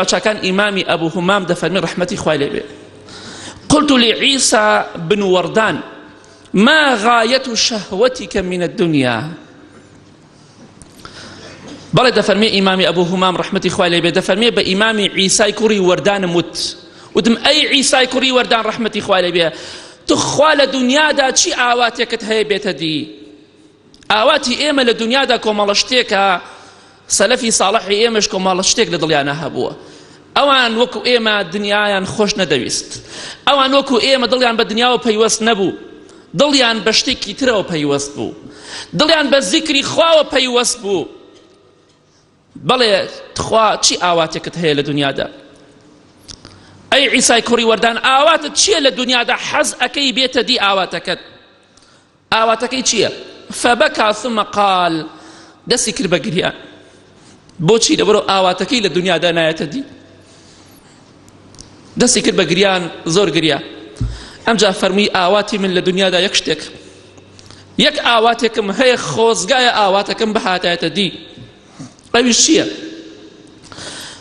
چاکان ئیمامی ئەبو همام دەفەرمی ڕەحمەتی خوای لێ بێ قلت لعیسى بن وردان ما غایة شهوتك من الدنيا بەڵێ دەفەرمێ ئیمامی ئەبو همام ڕەحمەتی خوای لێ بێ دەفەرمێ بە ئیمامی عیسای کوڕی وەردانم وت وتم ئەی عیسای کوڕی وەردان ڕەحمەتی خوای لێ بێ تخوا لە دنیادا چی ئاواتێکت هەیە بێتە دی ئاواتی ئێمە لە دنیادا کۆمەڵە شتێکە سەلەفی ساڵحی ئێمەش کۆمەڵە شتێک لە دڵیانە هەبووە ئەوان وەکو ئێمە دنیایان خۆش نەدەویست ئەوان وەکو ئێمە دڵیان بە دنیاوە پەیوەست نەبوو دڵیان بە شتێکی ترەوە پەیوەست بوو دڵیان بە زیکری خواوە پەیوەست بوو بەڵێ تخوا چی ئاواتێکت هەیە لە دنیادا ئەی عیسای کوڕی وەردان ئاواتت چییە لە دنیادا حەز ئەکەی بێتە دی ئاواتەکەت ئاواتەکەی چییە؟ فبکا ثم قال دەستی کرد بە گریان بۆچی لەبەرەوە ئاواتەکەی لە دنیادا نایەتە دی دەستی کرد بە گریان زۆر گریا ئەمجا فەرمووی ئاواتی من لە دنیادا یەک شتێک یەک ئاواتێکم هەیە خۆزگایە ئاواتەکەم بهاتایەتە دی ئەویش چییە؟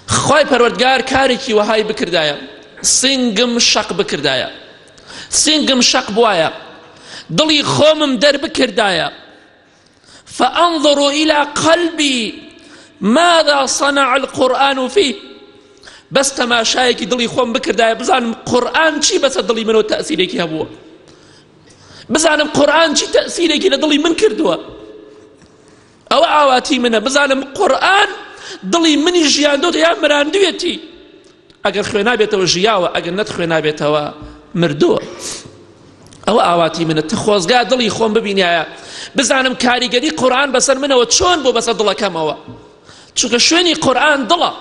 خوای پەروەردگار کارێکی وەهای بکردایە سنگم شەق بکردایە سنگم شەق بوایە دڵی خۆمم دەربکردایە فأنظر إلى قلبي ماذا صنع القرآن فيه بەس تەماشایەکی دڵی خۆم بکردایە بزانم قورئان چی بەسەر دڵی منەوە تەئسیرێکی هەبووە بزانم قورئان چی تەئسیرێکی لە دڵی من کردووە ئەوە ئاواتی منە بزانم قورئان دڵی منی ژیاندۆتە یان مراندوێتی ئەگەر خوێنابێتەوە ژیاوە ئەگەر نەت خوێنابێتەوە مردووە ئەوە ئاواتی منە تخۆزگا دڵی خۆم ببینایە بزانم کاریگەری قورئان بەسەر منەوە چۆن بۆ بەسەر دڵەکەمەوە چونکە شوێنی قورئان دڵە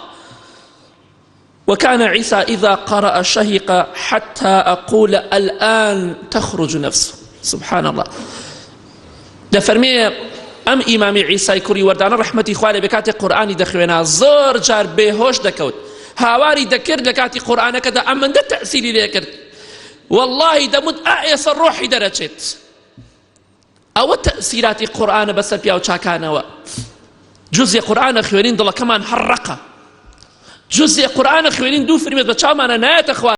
وكان عيسى إذا قرأ شهق حتى أقول الآن تخرج نفسه سبحان الله دەفەرمێ ئەم ئیمامی عیسای کوڕی وەردانە ڕەحمەتی خوا لێ بێ کاتێک قورئانی دەخوێنا زۆر جار بێهۆش دەکەوت هاواری دەکرد لە کاتی قورئانەکەدا ئەمەندە تەئسیری لێکرد واللهی دەموت ئا ئێسە ڕۆحی دەرەچێت ئەوە تەئسیراتی قورئانە بەسەر پیاو چاکانەوە جزێ قورئانە خوێنین دڵەکەمان هەر ڕەقە جزێ قورئانە خوێنین دوو فرمێت بە چاومانە نایەتە خوار.